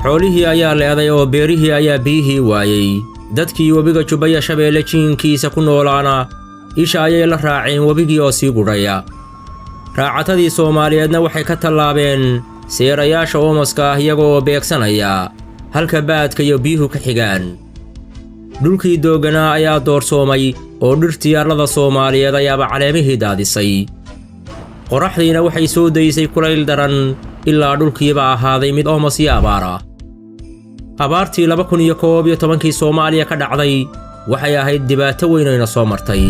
Xoolihii ayaa leeday oo beerihii ayaa biyihii waayey. Dadkii webiga Jubbaya Shabeelle jiinkiisa ku noolaana isha ayay la raaceen webigii oo sii gudhaya. Raacatadii Soomaaliyeedna waxay ka tallaabeen seerayaasha oomaska ah, iyaga oo beegsanaya halka baadka iyo biyuhu ka xigaan. Dhulkii doogganaa ayaa doorsoomay oo dhirtii arlada Soomaaliyeed ayaaba caleemihii daadisay. Qoraxdiina waxay soo daysay kulayl daran ilaa dhulkiiba ahaaday mid oomas iyo abaar ah. Abaartii 2011-kii Soomaaliya ka dhacday waxay ahayd dhibaato weyn ayna soo martay.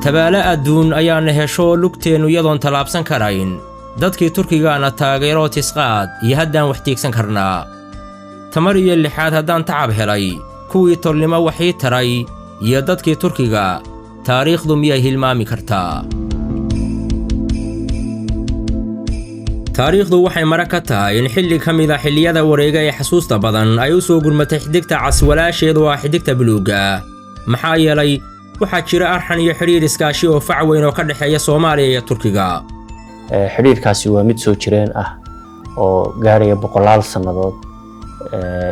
Tabaalo adduun ayaana hesho lugteennu iyadoon tallaabsan karayn. Dadkii Turkigaana taageeroo tisqaad iyo haddaan wax tiigsan karnaa. Tamar iyo lixaad haddaan tacab helay, kuwii tolnimo waxii taray iyo dadkii Turkiga, taariikhdu miyay hilmaami kartaa? Taariikhdu waxay mare ka tahay in xilli ka mid a xilliyada wareega ee xasuusta badan ay u soo gurmatay xidigta cas walaasheedu ah xidigta buluugga, maxaa yeelay waxaa jira arxan iyo xidhiir iskaashi oo fac weyn oo ka dhexeeya Soomaaliya iyo Turkiga. Xidhiirkaasi waa mid soo jireen ah oo gaaraya boqolaal sannadood,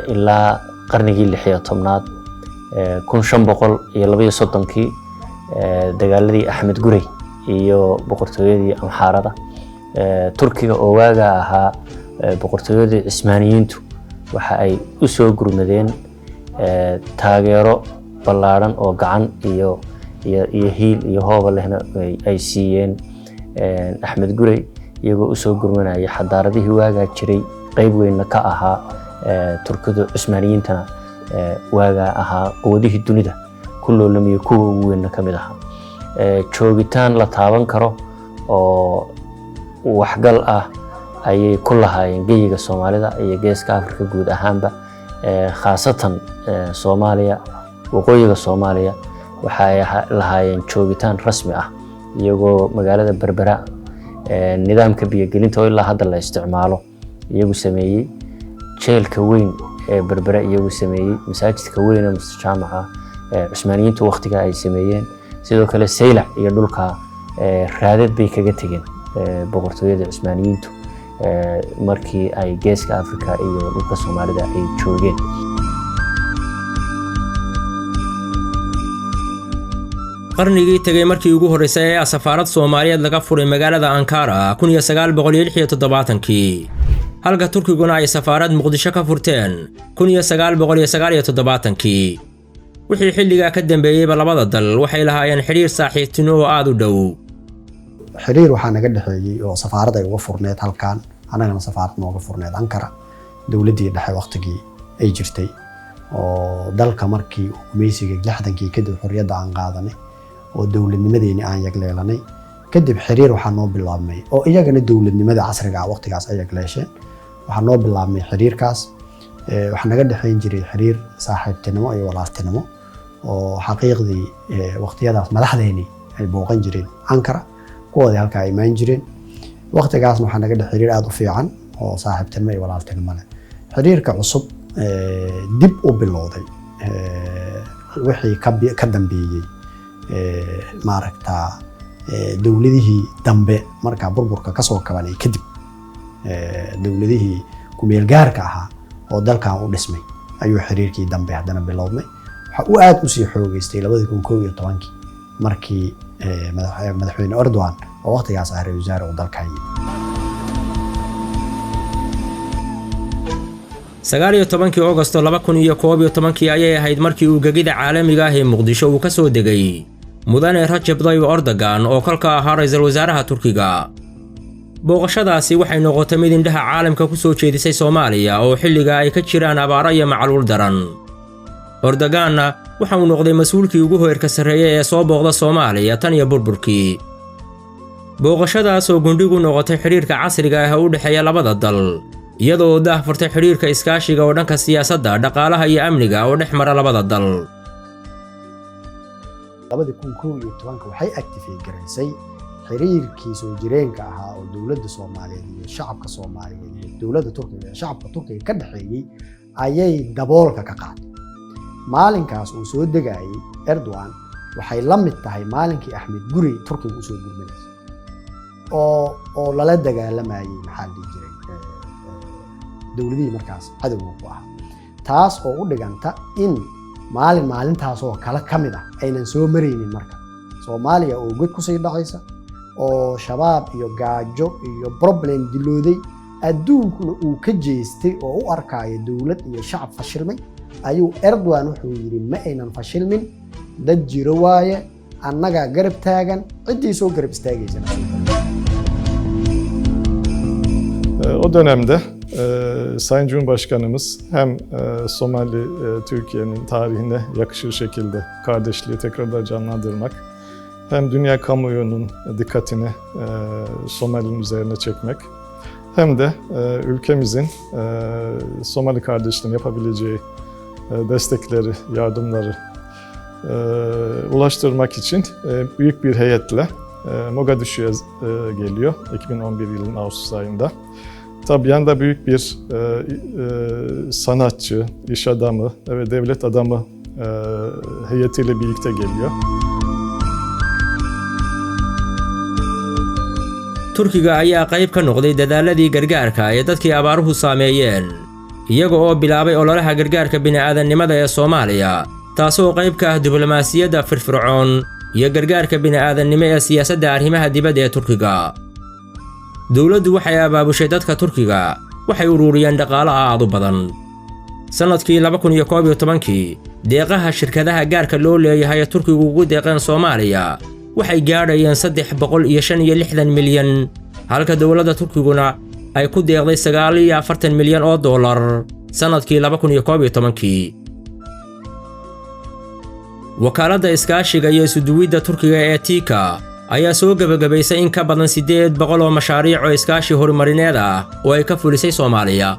ilaa qarnigii 16aad, 1532-kii, dagaaladii Axmed Gurey iyo boqortooyadii Amxaarada. Turkiga oo waagaa ahaa boqortooyadii Cismaaniyiintu waxa ay u soo gurmadeen taageero ballaadhan oo gacan iyo hiil iyo hooba lehna ay siiyeen Axmed Gurey, iyagoo usoo gurmanaya xadaaradihii waagaa jiray, qeyb weynna ka ahaa Turkidu, Cusmaaniyiintana waagaa ahaa quwadihii dunida ku loolamaya kuwa ugu weynna ka mid ahaa. Joogitaan la taaban karo oo waxgal ah ayay ku lahaayeen geyiga Soomaalida iyo Geeska Afrika guud ahaanba, khaasatan Soomaaliya, waqooyiga Soomaaliya. Waxa ay lahaayeen joogitaan rasmi ah, iyagoo magaalada Berbera nidaamka biyogelinta oo ilaa hadda la isticmaalo iyagu sameeyey, jeelka weyn ee Berbera iyagu sameeyey, masaajidka weyn ee jaamaca Cusmaaniyiintu waqtiga ay sameeyeen. Sidoo kale Saylac iyo dhulka raadad bay kaga tegeen boqortooyada Cusmaaniyiintu markii ay Geeska Afrika iyo dhulka Soomaalida ay joogeen. Qarnigii tegay markii ugu horraysay ayaa safaarad Soomaaliyeed laga furay magaalada Ankara 1976-kii, halka Turkiguna ay safaarad Muqdisho ka furteen 1979-kii. Wixii xilligaa ka dambeeyeyba labada dal waxay lahaayeen xidhiir saaxiibtino oo aad u dhow. Xiriir waxaa naga dhexeeyey oo safaarad ay uga furneed halkan, annagana safaarad nooga furneed Ankara, dowladdii dhexe waqtigii ay jirtay oo dalka markii gumaysiga 60-kii kadib xorriyadda aan qaadanay oo dowladnimadeeni aan yagleelanay kadib, xiriir waxaa noo bilaabmay oo iyagana dowladnimada casriga ah waqtigaas ay yagleesheen. Waxaa noo bilaabmay xiriirkaas. Waxaa naga dhexeyn jiray xiriir saaxiibtinimo iyo walaaltinimo oo xaqiiqdii waqtiyadaas madaxdeeni ay booqan jireen Ankara, kuwoodii halkaa ay imaan jireen. Waqtigaasna waxaa naga dhex xiriir aada u fiican oo saaxiibtinimo iyo walaaltinimo leh. Xiriirka cusub dib u bilowday wixii ka dambeeyey, maaragta, dowladihii dambe markaa burburka kasoo kabanay kadib, dowladihii kumeel gaarka ahaa oo dalkan u dhismay ayuu xiriirkii dambe haddana bilowmay. Waxa uu aada usii xoogeystay 2011-kii markii madaxweyne Erdogan oo waqtigaas ah ra-iisul wasaare uu dalkan yimid. 19-kii Ogosto 2011-kii ayay ahayd markii uu gegida caalamiga ah ee Muqdisho uu ka soo degay mudane Rajab Tayyip Erdogan oo kolka ahaa ra-iisul wasaaraha Turkiga. Booqashadaasi waxay noqotay mid indhaha caalamka ku soo jeedisay Soomaaliya oo xilliga ay ka jiraan abaaro iyo macluul daran. Erdoganna waxa uu noqday mas-uulkii ugu heerka sarreeyay ee soo booqda Soomaaliya tan iyo burburkii. Booqashadaas oo gundhigu noqotay xidhiirka casriga ah ee u dhexeeya labada dal, iyadoo daah furtay xidhiirka iskaashiga oo dhanka siyaasadda, dhaqaalaha iyo amniga oo dhex mara labada dal. 2011-ka waxay activate garaysay xiriirkii soo jireenka ahaa oo dowladda Soomaaliyeed iyo shacabka Soomaaliyeed iyo dowladda Turkiga iyo shacabka Turkiga ka dhexeeyey ayay daboolka ka qaaday. Maalinkaas uu soo degayay Erdogan waxay la mid tahay maalinkii Axmed Gurey Turkiga usoo gurmanaysa. Oo lala dagaalamayay, maxaa la dhihi jiray, dowladihii markaas cadowga ku ahaa, taas oo u dhiganta in maalin maalintaasoo kale ka mid ah aynan soo maraynin. Marka Soomaaliya oo god kusii dhacaysa oo Shabaab iyo gaajo iyo problem dilooday, adduunkuna uu ka jeestay oo u arkaayo dowlad iyo shacab fashilmay, ayuu Erdogan wuxuu yidhi: "Ma aynan fashilmin, dad jiro waaye, annagaa garab taagan ciddii soo garab istaagaysana." O dönemde Sayın Cumhurbaşkanımız hem Somali Türkiye'nin tarihine yakışır şekilde kardeşliği tekrar canlandırmak hem dünya kamuoyunun dikkatini Somali'nin üzerine çekmek hem de ülkemizin Somali kardeşliğinin yapabileceği destekleri, yardımları ulaştırmak için büyük bir heyetle Mogadishu'ya geliyor 2011 yılının Ağustos ayında. Tabii yanında büyük bir sanatçı, iş adamı ve devlet adamı heyetiyle birlikte geliyor. Turkiga ayaa qayb ka noqday dadaaladii gargaarka ee dadkii abaaruhu saameeyeen, iyaga oo bilaabay ololaha gargaarka bini'aadannimada ee Soomaaliya, taasoo qayb ka ah diblomaasiyadda firfircoon iyo gargaarka bini'aadannimo ee siyaasadda arrimaha dibadda ee Turkiga. Dowladdu waxay abaabushay dadka Turkiga, waxay ururiyeen dhaqaalo aad u badan. Sannadkii 2011-kii, deeqaha shirkadaha gaarka loo leeyahay ee Turkigu ugu deeqeen Soomaaliya waxay gaadhayeen 365 milyan, halka dowladda Turkiguna ay ku deeqday 49 milyan oo dollar sannadkii 2011-kii. Wakaaladda iskaashiga iyo isuduwidda Turkiga ee TIKA ayaa soo gebagabaysay in ka badan 800 oo mashaariic oo iskaashi horumarineed ah oo ay ka fulisay Soomaaliya.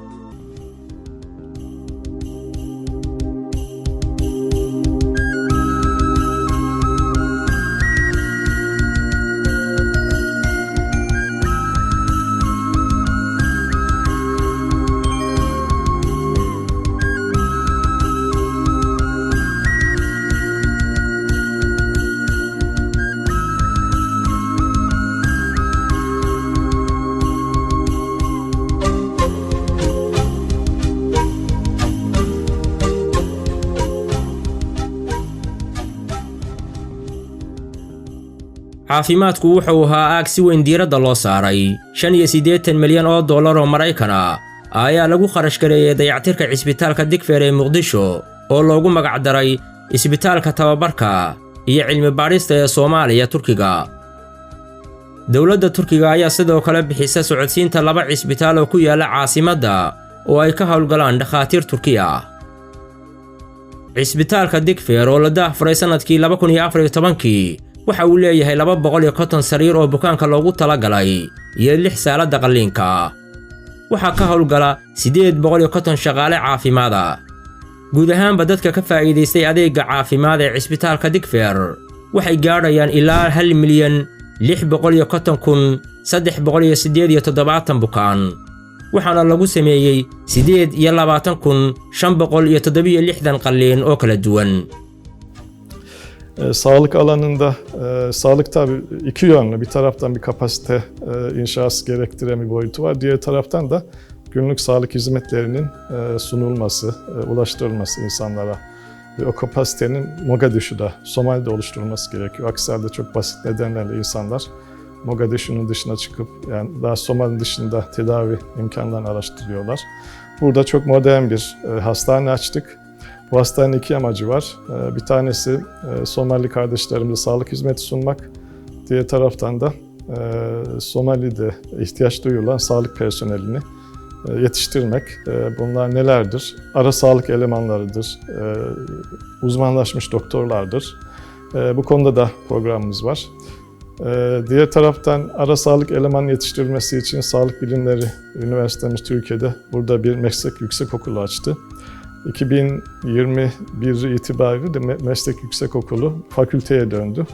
Caafimaadku wuxuu ahaa aag si weyn diiradda loo saaray. 85 milyan oo dollar oo Maraykan ah ayaa lagu kharash gareeyey dayactirka cisbitaalka Digfeer ee Muqdisho, oo loogu magacdaray Isbitaalka Tababarka iyo Cilmi Baadhista ee Soomaaliya Turkiga. Dowladda Turkiga ayaa sidoo kale bixisa socodsiinta laba cisbitaal oo ku yaala caasimadda oo ay ka howlgalaan dhakhaatiir Turki ah. Cisbitaalka Digfeer oo la daahfuray sannadkii 2014-kii waxa uu leeyahay 250 sariir oo bukaanka loogu talagalay iyo lix saaladda qalliinka. Waxaa ka howlgala 850 shaqaale caafimaada. Guud ahaanba dadka ka faa'iidaystay adeegga caafimaad ee cisbitaalka Digfeer waxay gaadhayaan ilaa 1,650,378 bukaan, waxaana lagu sameeyey 28,567 qalliin oo kala duwan. Sağlık alanında, sağlık tabii iki yönlü. Bir taraftan bir kapasite inşası gerektiren bir boyutu var. Diğer taraftan da günlük sağlık hizmetlerinin sunulması, ulaştırılması insanlara ve o kapasitenin Mogadishu'da, Somali'de oluşturulması gerekiyor. Aksi halde çok basit nedenlerle insanlar Mogadishu'nun dışına çıkıp yani daha Somali'nin dışında tedavi imkanlarını araştırıyorlar. Burada çok modern bir hastane açtık. Bu hastanenin iki amacı var. Bir tanesi Somali kardeşlerimize sağlık hizmeti sunmak. Diğer taraftan da Somali'de ihtiyaç duyulan sağlık personelini yetiştirmek. Bunlar nelerdir? Ara sağlık elemanlarıdır, uzmanlaşmış doktorlardır. Bu konuda da programımız var. Diğer taraftan ara sağlık eleman yetiştirilmesi için Sağlık Bilimleri Üniversitemiz Türkiye'de burada bir meslek yüksekokulu açtı. 2021 itibariyle de Meslek Yüksekokulu fakülteye döndü.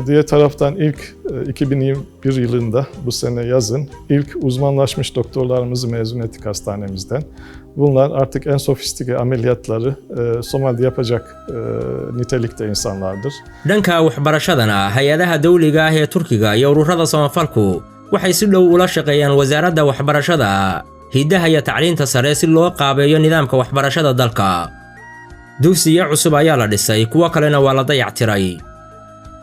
Diğer taraftan ilk 2021 yılında, bu sene yazın, ilk uzmanlaşmış doktorlarımızı mezun ettik hastanemizden. Bunlar artık en sofistike ameliyatları Somali'de yapacak nitelikte insanlardır. Dhanka waxbarashadana, hay-adaha dawliga ah ee Turkiga iyo ururada samafalku waxay si dhow ula shaqeeyaan Wasaaradda Waxbarashada, Hiddaha iyo Tacliinta Sare si loo qaabeeyo nidaamka waxbarashada dalka. Dugsiyo cusub ayaa la dhisay, kuwo kalena waa la dayactiray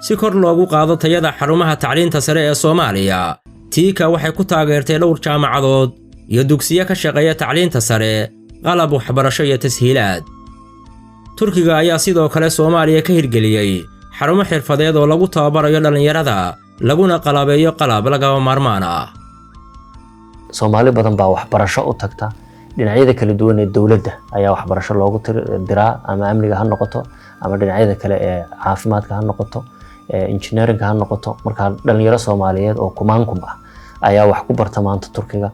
si kor loogu qaado tayada xarumaha tacliinta sare ee Soomaaliya. TIKA waxay ku taageertay dhowr jaamacadood iyo dugsiyo ka shaqeeya tacliinta sare qalab waxbarasho iyo tashiilaad. Turkiga ayaa sidoo kale Soomaaliya ka hirgeliyey xarumo xirfadeed oo lagu tababarayo dhallinyarada, laguna qalabeeyo qalab lagama maarmaan ah. Soomaali badan baa waxbarasho u tagta dhinacyada kala duwan ee dowladda ayaa waxbarasho loogu diraa, ama amniga ha noqoto ama dhinacyada kale ee caafimaadka ha noqoto, engineeringa ha noqoto. Marka dhalinyaro Soomaaliyeed oo kumaankum ah ayaa wax ku barta maanta Turkiga.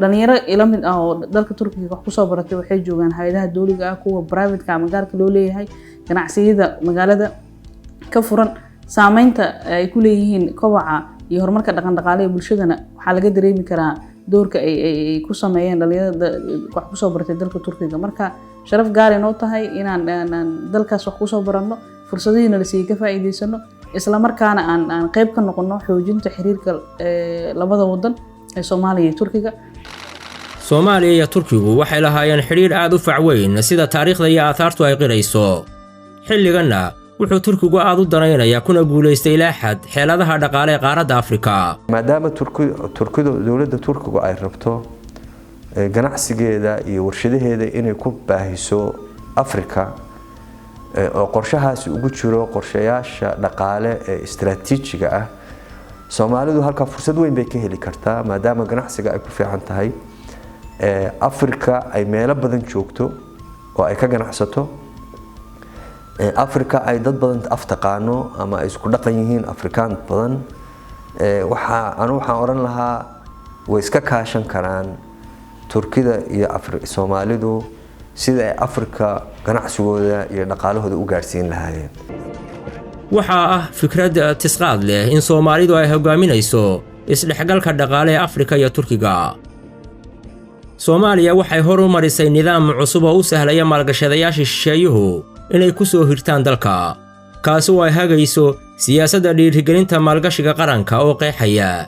Dhalinyaro ila mid ah oo dalka Turkiga wax kusoo baratay waxay joogaan hay-adaha dowliga ah, kuwa privateka ama gaarka loo leeyahay, ganacsiyada magaalada ka furan. Saameynta ay ku leeyihiin kobaca iyo horumarka dhaqan dhaqaale ee bulshadana waxaa laga dareemi karaa doorka ay ku sameeyeen dhalinyarada wax kusoo baratay dalka Turkiga. Marka sharaf gaar ay noo tahay inaan dalkaas wax kusoo baranno, fursadihiina la siiyey ka faa'iidaysano, isla markaana aan qayb ka noqono xoojinta xiriirka labada wadan ee Soomaaliya iyo Turkiga. Soomaaliya iyo Turkigu waxay lahaayeen xidhiidh aad u fac weyn, sida taariikhda iyo aahaartu ay qirayso. Xilliganna wuxuu Turkigu aad u danaynayaa kuna guulaystay ilaa xad xeeladaha dhaqaale ee qaaradda Afrika. Maadaama Turkidu, dowladda Turkigu ay rabto ganacsigeeda iyo warshadaheeda inay ku baahiso Afrika, oo qorshahaasi ugu jiro qorshayaasha dhaqaale ee istaraatiijiga ah, Soomaalidu halkaa fursad weyn bay ka heli kartaa, maadaama ganacsiga ay ku fiican tahay, Afrika ay meelo badan joogto oo ay ka ganacsato, Afrika ay dad badan af taqaano ama ay isku dhaqan yihiin Afrikaan badan. Waxaa anu waxaan odhan lahaa way iska kaashan karaan Turkida iyo Soomaalidu sida ay Afrika ganacsigooda iyo dhaqaalahooda u gaadhsiin lahaayeen. Waxaa ah fikrad tisqaad leh in Soomaalidu ay hoggaaminayso isdhexgalka dhaqaale ee Afrika iyo Turkiga. Soomaaliya waxay hor u marisay nidaam cusub oo u sahlaya maalgashadayaasha shisheeyuhu inay ku soo hirtaan dalka, kaasi oo ay hagayso siyaasadda dhiirigelinta maalgashiga qaranka oo qeexaya.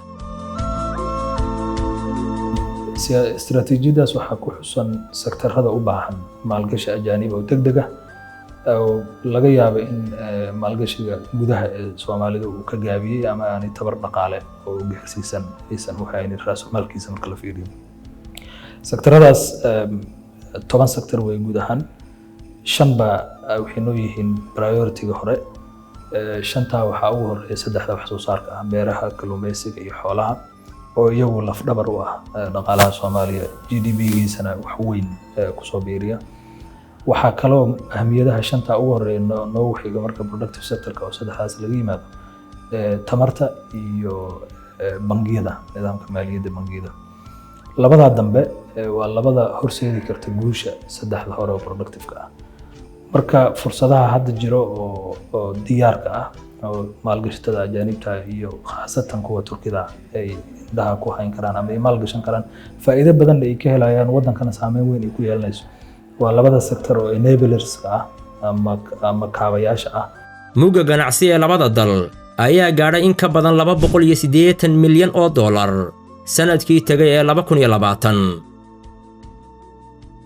Istaraatiijiyadaas waxaa ku xusan sektarada u baahan maalgashi ajaanib oo degdeg ah, oo laga yaabo in maalgashiga gudaha ee Soomaalida uu ka gaabiyey ama aanay tabar dhaqaale oo gaarsiisan aysan u haynin raasumaalkiisa marka la fiiriyo. Sektaradaas 10 sektar way guud ahaan, shan baa waxay noo yihiin priority-ga hore. Shantaa waxaa ugu horeeya saddexda wax soo saarka ah: beeraha, kalluumeysiga iyo xoolaha, oo iyagu lafdhabar u ah dhaqaalaha Soomaaliya, GDP-giisana wax weyn kusoo biiriya. Waxaa kaloo ahmiyadaha shanta ugu horeeya noogu xiga, marka productive sectorka oo saddexdaas laga yimaado, tamarta iyo bangiyada, nidaamka maaliyadda bangiyada. Labadaa dambe waa labada horseedi karta guusha saddexda hore oo productive-ka ah. Marka fursadaha hadda jiro oo diyaarka ah oo maalgashatada ajaanibta iyo khaasatan kuwa Turkida ay indhaha ku hayn karaan ama ay maalgashan karaan, faa'iido badan ay ka helayaan, wadankana saameyn weyn ay ku yeelanayso, waa labada sector oo enablers-ka ah ama kaabayaasha ah. Mugga ganacsi ee labada dal ayaa gaadhay in ka badan 280 milyan oo dollar sannadkii tegay ee 2020.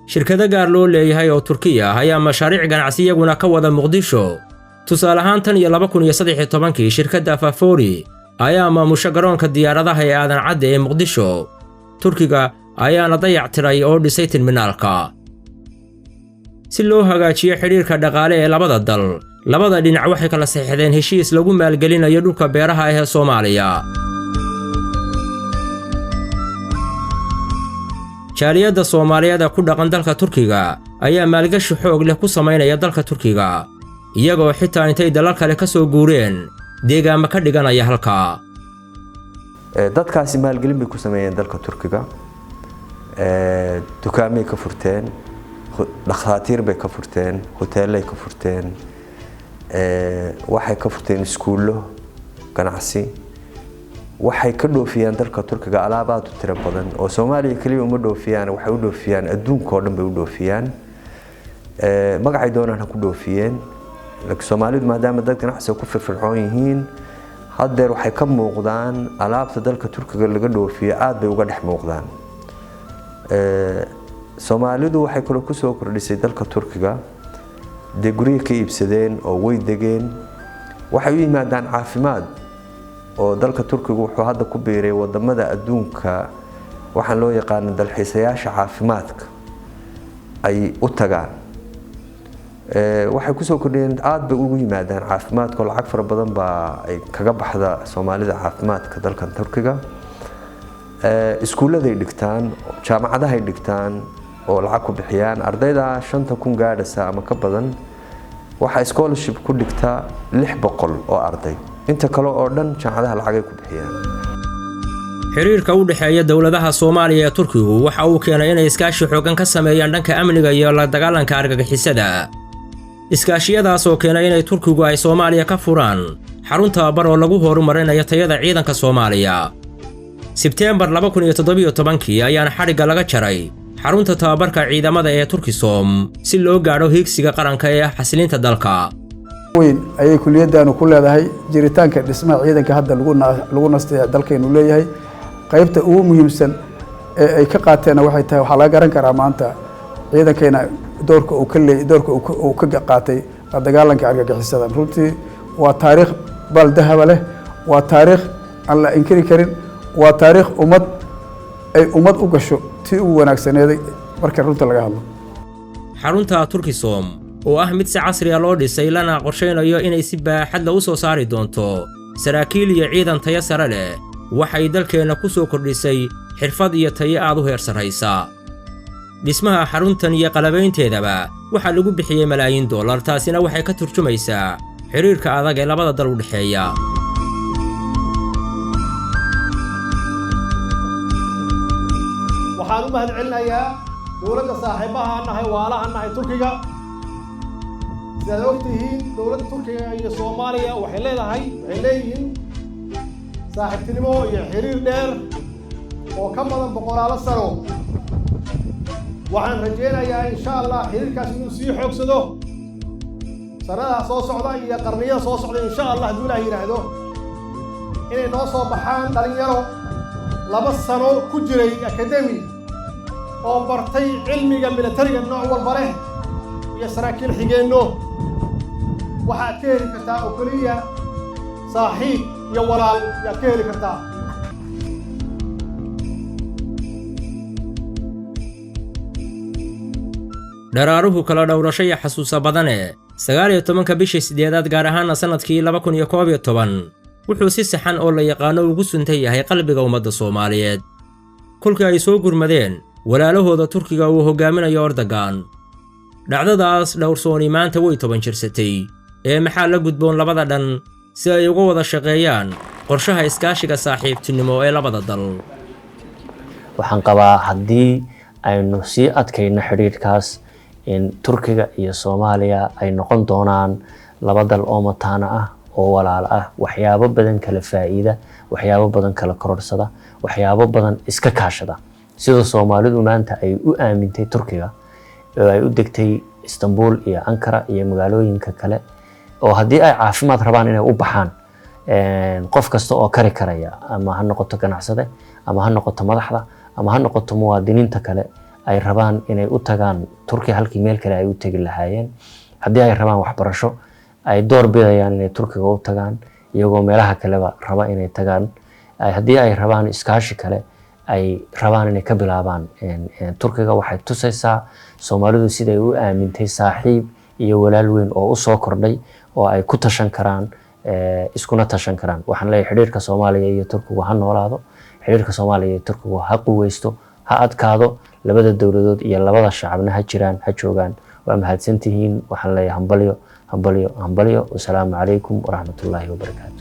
Shirkado gaar loo leeyahay oo Turkiya ah ayaa mashaariic ganacsi iyaguna ka wada Muqdisho. Tusaale ahaan, tan iyo 2013-kii shirkadda Favori ayaa maamusha garoonka diyaaradaha ee Aadan Cadde ee Muqdisho. Turkiga ayaana dayactiray oo dhisay terminaalka. Si loo hagaajiyo xidhiirka dhaqaale ee labada dal, labada dhinac waxay kala saxiixdeen heshiis lagu maalgelinayo dhulka beeraha ah ee Soomaaliya. Jaaliyadda Soomaaliyeed ee ku dhaqan dalka Turkiga ayaa maalgashi xoog leh ku samaynaya dalka Turkiga, iyagoo xitaa intay dalal kale ka soo guureen deegaamo ka dhiganaya halkaa. Dadkaasi maalgelin bay ku sameeyeen dalka Turkiga, dukaamay ka furteen, dhakhaatiir bay ka furteen, hoteelay ka furteen, waxay ka furteen iskuullo ganacsi. Waxay ka dhoofiyaan dalka Turkiga alaab aad u tiro badan oo Soomaaliya kaliya uma dhoofiyaan, waxay u dhoofiyaan adduunka oo dhan bay u dhoofiyaan. Magacay doonaan ha ku dhoofiyeen, laakiin Soomaalidu maadaama dad ganacsiga ku firfircoon yihiin, haddeer waxay ka muuqdaan alaabta dalka Turkiga laga dhoofiyo, aad bay uga dhex muuqdaan. Soomaalidu waxay kaloo kusoo kordhisay dalka Turkiga, dee guryo ka iibsadeen oo way degeen. Waxay u yimaadaan caafimaad, oo dalka Turkiga wuxuu hadda ku biiray wadamada adduunka waxaan loo yaqaano dalxiisayaasha caafimaadka ay u tagaan. Waxay kusoo kordhiyeen, aad bay ugu yimaadaan caafimaadka, oo lacag fara badan baa ay kaga baxda Soomaalida caafimaadka dalkan Turkiga. Iskuulladay dhigtaan, jaamacadahay dhigtaan oo lacag ku bixiyaan. Ardayda 5000 gaadhasa ama ka badan waxaa scholarship ku dhigta 600 oo arday, inta kale oo dhan jaamacadaha lacagay ku bixiyaan. Xiriirka u dhexeeya dowladaha Soomaaliya ee Turkigu waxa uu keenay inay iskaashi xooggan ka sameeyaan dhanka amniga iyo la dagaalanka argagixisada. Iskaashiyadaas oo keenay inay Turkigu ay Soomaaliya ka furaan xarun tababar oo lagu horumarinayo tayada ciidanka Soomaaliya. Sebteembar 2017kii ayaana xadhigga laga jaray xarunta tababarka ciidamada ee Turkisom si loo gaadho hiigsiga qaranka ee ah xasilinta dalka. Weyn ayay kuliyaddaanu ku leedahay jiritaanka dhismaha ciidanka hadda lagu nastay dalkaynu leeyahay. Qaybta ugu muhiimsan ee ay ka qaateenna waxay tahay, waxaa laga garan karaa maanta ciidankayna doorka uu ka leey, doorka uu ka qaatay la dagaalanka argagixisada. Runtii waa taariikh baal dahaba leh, waa taariikh aan la inkiri karin, waa taariikh ummad ay ummad u gasho tii ugu wanaagsaneeday marka runta laga hadlo. Xarunta Turkisom oo ah mid si casri ah loo dhisay, lana qorshaynayo inay si baaxad la u soo saari doonto saraakiil iyo ciidan tayo sare leh, waxay dalkeenna ku soo kordhisay xirfad iyo tayo aad u heer sarraysa. Dhismaha xaruntan iyo qalabaynteedaba waxaa lagu bixiyey malaayiin dollar, taasina waxay ka turjumaysaa xiriirka adag ee labada dal u dhexeeya. Waxaan u mahad celinayaa dowladda saaxiibaha nahay, waalaha nahay, Turkiga. Sidaad og tihiin, dowladda Turkiga iyo Soomaaliya waxay leeyihiin saaxiibtinimo iyo xiriir dheer oo ka badan boqolaalo sano. Waxaan rajaynayaa, insha Allah, xiriirkaas inuu sii xoogsado sanadaha soo socda iyo qarniyada soo socda, insha Allah, hadduu Ilaah yidhaahdo, inay noo soo baxaan dhalinyaro 2 sano ku jiray academy oo bartay cilmiga militariga nooc walba leh iyo saraakiil xigeenno. Waxaad ka heli kartaa oo keliya saaxiib iyo walaal yaad ka heli kartaa. Dharaaruhu kala dhowrasho iyo xasuusa badane, 19-ka bishii sideedaad, gaar ahaana sannadkii 2011, wuxuu si saxan oo la yaqaano ugu suntan yahay qalbiga ummadda Soomaaliyeed, kolkii ay soo gurmadeen walaalahooda Turkiga uu hoggaaminayo Erdogan. Dhacdadaas dhowrsooni maanta way 10 jirsatay. Ee maxaa la gudboon labada dhan si ay uga wada shaqeeyaan qorshaha iskaashiga saaxiibtinimo ee labada dal? Waxaan qabaa haddii aynu sii adkayno xidhiidhkaas in Turkiga iyo Soomaaliya ay noqon doonaan laba dal oo mataano ah oo walaal ah, waxyaabo badan kala faa'iida, waxyaabo badan kala kororhsada, waxyaabo badan iska kaashada. Sida Soomaalidu maanta ay u aamintay Turkiga oo ay u degtay Istanbul iyo Ankara iyo magaalooyinka kale, oo haddii ay caafimaad rabaan inay u baxaan, qof kasta oo kari karaya, ama ha noqoto ganacsade, ama ha noqoto madaxda, ama ha noqoto muwaadiniinta kale, ay rabaan inay u tagaan Turkiya halkii meel kale ay u tegi lahaayeen. Haddii ay rabaan waxbarasho, ay door bidayaan inay Turkiga u tagaan iyagoo meelaha kaleba raba inay tagaan. Haddii ay rabaan iskaashi kale, ay rabaan inay ka bilaabaan Turkiga. Waxay tusaysaa Soomaalidu siday u aamintay saaxiib iyo walaal weyn oo usoo kordhay oo ay ku tashan karaan, iskuna tashan karaan. Waxaan leeyahay, xidhiirka Soomaaliya iyo Turkigu ha noolaado, xidhiirka Soomaaliya iyo Turkigu ha quweysto, ha adkaado, labada dowladood iyo labada shacabna ha jiraan, ha joogaan. Waa mahadsantihiin. Waxaan leeyahay hambalyo, hambalyo, hambalyo. Wasalaamu calaykum waraxmatullaahi wabarakaatu.